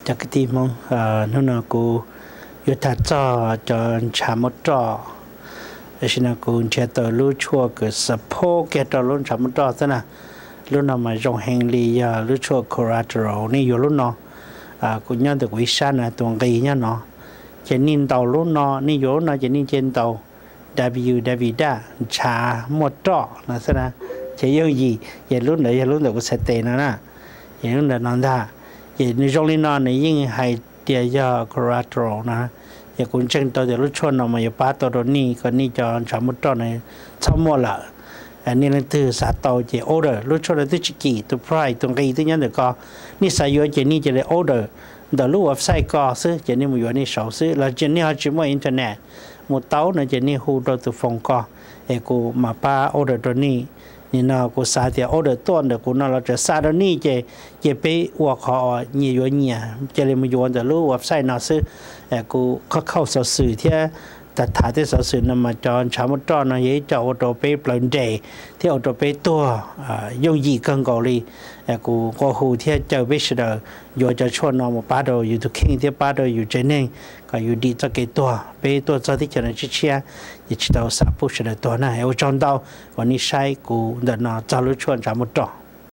Cov kwv tij Hmoob, hnub no kuv yuav tham txog cov ntshav muaj roj. Tam sim no kuv nrhiav tau lub tshuaj kws support kiag rau lub ntshav muaj roj xwb na. Lub no mas zoo heev li yog lub tshuaj Curaderol. Nej yuav lub no, kuv nyob ntawm kuv ib sab no tus nqi nyob no. Ces nej ntaus lub no, nej yuav lub no ces nej cia ntaus W W W dot ntshav muaj roj no xwb na. Ces yooj yim, ces lub ntawd yog lub ntawm kuv txhais tes no na. Ces lub ntawm no ntag. Ces nws zoo li no nws yeej hais tias yog Curaderol no. Ces kuv ntseeg tau tias lub tshuaj no mas yuav pab tau rau nej kom nej cov ntshav muaj roj no txhob muaj lawm. Nej leej twg xav tau ces order. Lub tshuaj no twb tsis kim, tus price, tus nqi twb nyob ntawm ko. Nej xav yuav ces nej cia li order ntawm lub website ko xwb, ces nej mus yuav nej saud xwb. Los nej ho tsis muaj internet mus tau no ces nej hu rau tus phone ko, es kuv mam pab order rau nej. Nim no kuv xav tias order tuaj ntawm kuv no los tseem xa rau nej ces, ces peb ua qhov nyias yuav nyias, cia li mus yuav ntawm lub website no xwb. Kuv kho khauj xov xwm thiab tham tham tej xov xwm no mas cov ntshav muaj roj no yog ib co ua rau peb plawv nres thiab ua rau peb tuag yooj yim kawg nkaus li. Kuv nqua hu thiab caw peb sawv daws yuav cov tshuaj no mus pab rau yus tus kheej thiab pab rau yus tsev neeg kom yus dim txoj kev tuag. Peb tuaj txog teb chaws no tshiab tshiab, ces tsis tau xav pub sawv daws tuag na. Ua tsaug ntau uas nej saib kuv ntawm no txog lub tshuaj ntshav muaj roj.